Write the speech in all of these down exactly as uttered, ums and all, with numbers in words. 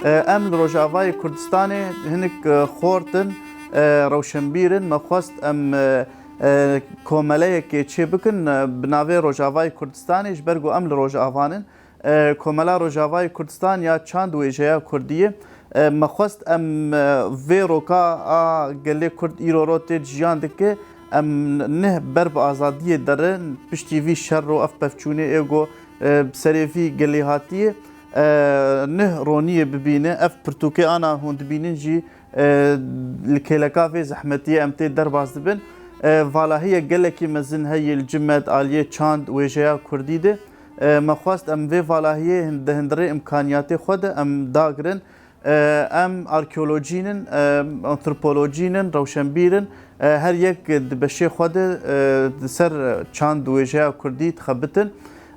E, em li Rojavayê Kurdistanê hinik, e, xort in, e, rewşenbîr in. Me xwest em, e, e, komeleyekê çê bikin, e, bi navê Rojavayê Kurdistanê, ji ber ku em li Rojavan in. E, Komela Rojavayê Kurdistan ya çand wêjeya Kurdiyê. E, me xwest em, e, vê roka a gelê Kurd îro ro tê jiyan dike, em neh ber bi azadiyê derin, piştî vî şer û ev pevçûnê ê ku, e, bi serê vî gelê hatiye, e, neh roniyê bibîne. Ev pirtûkê ana hûn dibînin jî, e, li kêleka vê zehmetiyê em tê derbas dibin. E, valahiye gelekî mezin heye li cimet aliyê çand wêjeya Kurdî de. E, me xwest em vê valahiyê hin-, di hundirê imkaniyatê xwe de em dagirin. E, em arkeolojî nin, e, antropolojî nin, rewşenbîr in. E, her yek di beşê xwe de, e, di ser çand wêjeya Kurdî dixebitin.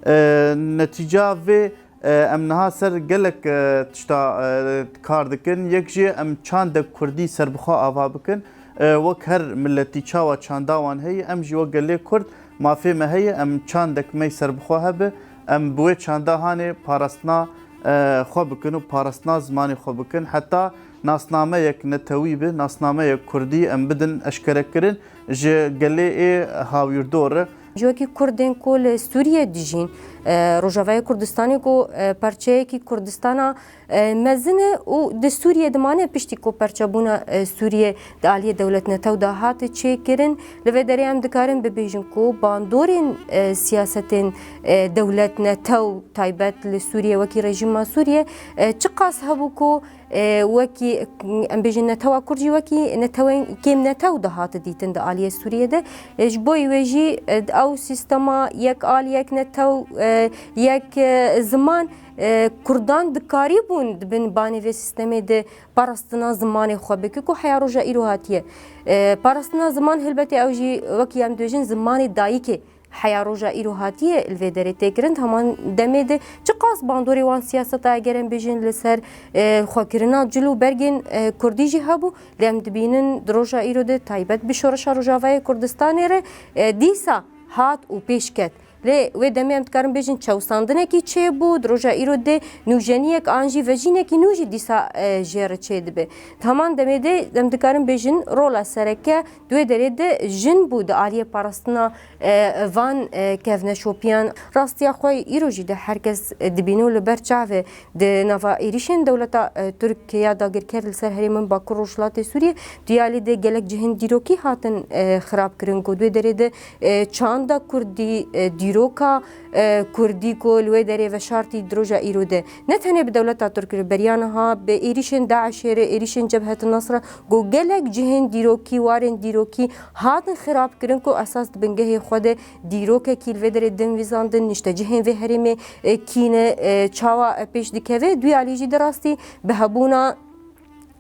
E, netîca vê, e, em niha ser gelek, e, tişta, e, kar dikin. Yek jê em çandek Kurdî serbixwe ava bikin. E, wek her miletî çawa çanda wan heye, em jî wek gelê Kurd mafê me heye, em çandek me yî serbixwe hebe, em bi wê çanda hanê parastina, e, xwe bikin û parastina zimanê xwe bikin. Heta nasnameyek netewî bi, nasnameyek Kurdî em bidin eşkerekirin ji gelê ê hawîrdor re. Ji wekî Kurdên ku li Sûriyê dijîn, e, Rojavayê Kurdistanê ku, e, parçeyekî Kurdistana, e, mezin e û di Sûriyê dimane, piştî ku parçebûna, e, Sûriyê di aliyê dewlet netew de hate çêkirin. Li vê derê em dikarin bibêjin ku bandorên, e, siyasetên, e, dewlet netew taybet li Sûriyê wekî rejîma Sûriyê, e, çiqas hebû ku, e, wekî, em bêjin netewa Kurd jî wekî netewên kêm netew dihate dîtin di aliyê Sûriyê de. E, ji bo wê jî, e, ew sîstema yek al, yek netew, e, yek, e, ziman, e, Kurdan dikarîbûn di bin banê vê sîstemê de parastina zimanê xwe bike ku heya roja îro hatiye. E, parastina ziman helbetê ew jî wekî em dibêjin zimanê dayikê heya roja îro hatiye li vê derê tê kirin. Heman demê de çiqas bandorê wan siyaseta, eger em bêjin, li ser, e, xwekirina cil û bergên, e, Kurdî jî hebû, lê em dibînin di roja îro de taybet bi şoreşa Rojavayê Kurdistanê re, e, dîsa hat û pêş ket. Lê wê demê em dikarin bêjin çewsandinekî çêbû, di roja îro de nûjeniyek an jî vejînekî nû jî dîsa, e, jê re çêdibe. Di heman demê de em dikarin bêjin rola sereke di wê derê de jin bû di aliyê parastina, e, van, e, kevneşopiyan. Rastiya xwe îro jî de her kes, e, dibîne û li ber çav e. Di nava êrîşên dewleta, e, Tirk ya dagirker li ser herêmên Bakur Rojhilatê Sûriyê, duyalî de gelek cihên dîrokî hatin, e, xirab kirin, ku di wê derê de, e, çanda Kurdî, e, dîroka, e, Kurdî ku li wê derê veşartî di roja îro de ne tenê bi dewleta Tirk re, beriya niha bi êrîşên DAIŞê re, êrîşên Cebhet Nasra, ku gelek cihên dîrokî, warên dîrokî hatin xirab kirin ku esas di bingehê xwe de dîrokekî li vê derê din vîzandin, niştecihên vê herêmê, e, kî ne, e, çawa, e, pêş dikeve. Duyalî jî di rastî bi hebûna,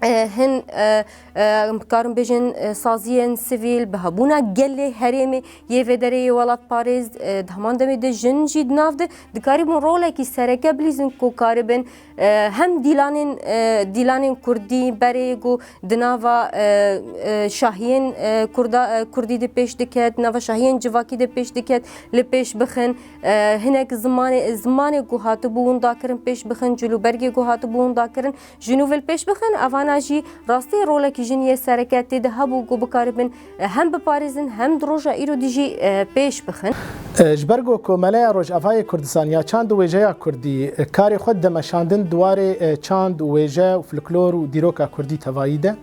e, hin, e, e, em karin bêjin, e, saziyên sivîl, bi hebûna gelê herêmê yê vê derê yê welatparêz, e, di heman demê de jin jî di nav de dikarîbûn rolekî sereke bilîzin ku karibin, e, hem dîlanên, e, dîlanên Kurdî berê ku di nava, e, e, şahiyên, e, Kurda, e, Kurdî de pêş diket, di nava şahiyên civakî de pêş diket, li pêş bixin. E, hinek zimanê, zimanê ku hatibû winda kirin pêş bixin, cil û bergê ku hatibû winda kirin, ji nû ve li pêş bixin. Evana jî rastî rolekî jin yê sereke tê de hebû ku bikaribin, e, hem biparêzin hem di roja îro de jî, e, pêş bixin. E, ji ber ku Komeleya Rojavayê Kurdistan ya Çand û Wêjeya Kurdî, e, karê xwe dide meşandin di warê, e, çand û wêje û folklor û dîroka Kurdî tevayî de,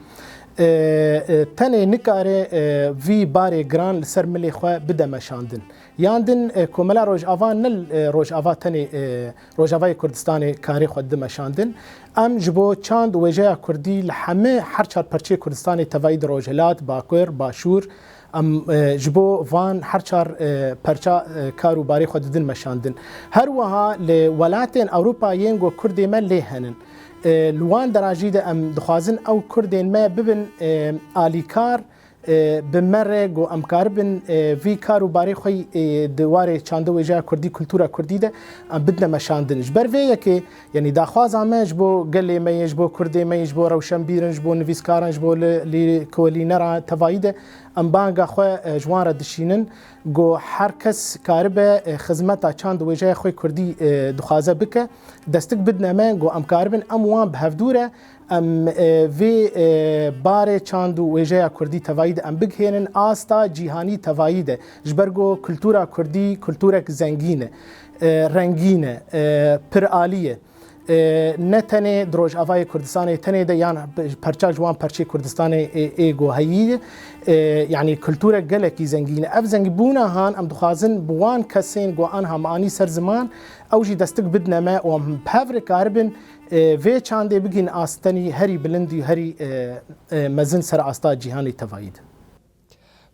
e, e, tenê nikare, e, vî barê giran li ser milê xwe bide meşandin. Yan din, e, Komela Rojava ne, e, Rojava tenê, e, Rojavayê Kurdistanê karê xwe dide meşandin. Em ji bo çand û wêjeya Kurdî li hemî her çar perçeyê Kurdistanê tevayî di Rojhilat, Bakur, Başûr, em, e, ji bo van her çar, e, perça, e, kar û barê xwe didin meşandin. Her wiha li welatên Ewropa yên ku Kurdê me lê henin. E, li wan dera jî de em dixwazin ew Kurdên me bibin, e, alîkar, e, bi me re ku em karibin, e, vî kar û barê xwe, e, di warê çanda wêjeya Kurdî, kultura Kurdî de em bidine meşandin. Ji ber vê yekê, yanî daxwaza me ji bo gelê me ye, ji bo Kurdê me ye, ji bo rewşenbîrin, ji bo nivîskaran, ji bo li, lîkolînera tevayî de Em banga xwe, e, ji wan re dişînin, ku her kes karibe, e, xizmeta çand û wêjeya xwe kurdî, e, dixwaze bike, destik bidine me, ku em karibin em wan bi hevdû re, em, e, vê, e, barê çand û wêjeya kurdî tevayî de em bigihênin asta cîhanî tevayî de. Ji ber ku kultura kurdî kulturek zengîn e, e, rengîn e, e, piralî ye. E, ne tenê di Rojavayê Kurdistanê tenê de yan perça ji wan perçê Kurdistanê ê, ê ku heyî, e, yanî kulturek gelekî zengîn e. Ev zengîbûna han em dixwazin bi wan kesên ku anha me anî ser ziman, ew jî destik bidine me û em bi hev re karibin, e, vê çandê bigihîn astenî herî bilind û herî, e, e, mezin ser asta cîhanê tevayî de.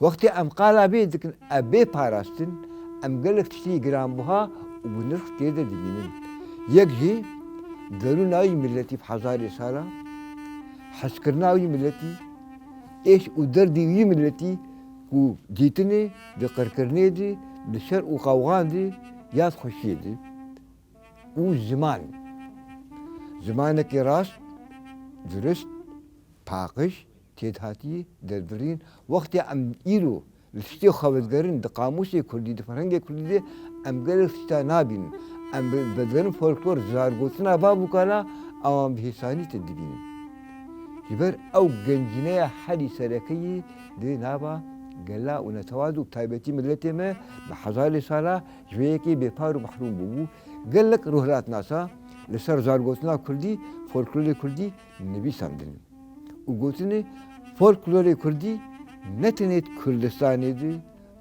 Wextê em qala vê dikin, ev bê parastin, em gelek tiştî giranbuha û bi nirx tê de dibînin. Yek jî derûna wî miletî bi hezarê sala, hezkirina wî miletî, êş û derdî wî miletî ku dîtinê di qirkirinê de, di şer û qewxan de ya di xweşiyê de û ziman. Zimanekî rast, dirust, paqij, têdhatî, derbirîn. Wextê em îro li tiştê xwe vedigerin, di qamûsê kurdî, di ferhengê kurdî de em gelek tişta nabînin. Em bi-, vedigerin folklor, zargotina bav û kala, ewan bi hêsanî te dibînin. Ji ber ew gencîneya herî serekeyî di nava gela û netewa de û bi taybetî miletê me bi hezarê sala ji vê yekê bêpar û mehrûm bûbû. Gelek ruhhilatnasa li ser zargotina kurdî, folklorê kurdî nivîsandin û gotinê, folklorê kurdî ne tenê di Kurdistanê de,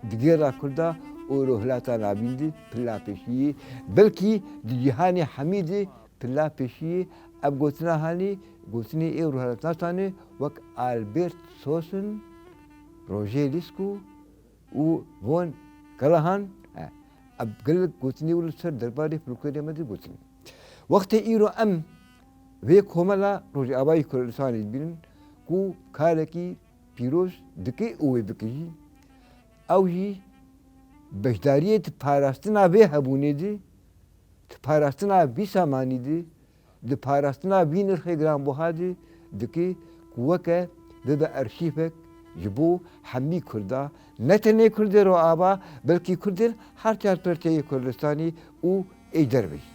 di gêra Kurda û Rojhilata Navîn de pila pêşî yê, belkî di cîhanê hemî de pila pêşî yê. Ev gotina hanê, gotinê ê ruhhilatnasan e, wek Albert Sosin, Roger Liscu û Von Callahan, e, ev gelek gotinê wilo li ser derbarê folklorê me de gotin. Wextê îro em vê komela Rojavayê Kurdistanê dibînin ku karekî pîroz dike û wê bike jî, ew jî beşdariyê di parastina vê hebûnê de, di parastina vî samanî de, di parastina vî nirxê giranbuha de dike ku weke bibe arşîvek ji bo hemî Kurda, ne tenê Kurdê Rojava, belkî Kurdên her çar perçeyê Kurdistanê û ê derve jî.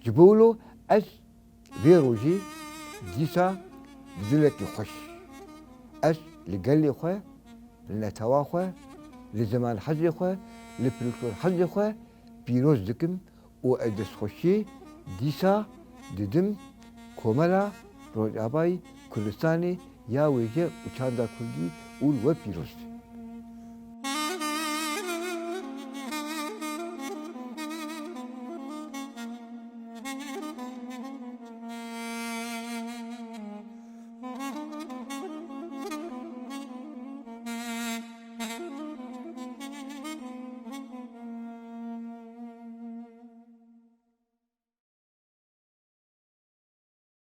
Ji bo wilo ez vê rojê dîsa bi dilekî xweş, ez li gelê xwe, li netewa xwe, li ziman hezê xwe, li folklor hezê xwe pîroz dikim û ez destxweşiyê dîsa didim komela Rojavayî Kurdistanê ya wêje û çanda kurdî û li we pîroz be.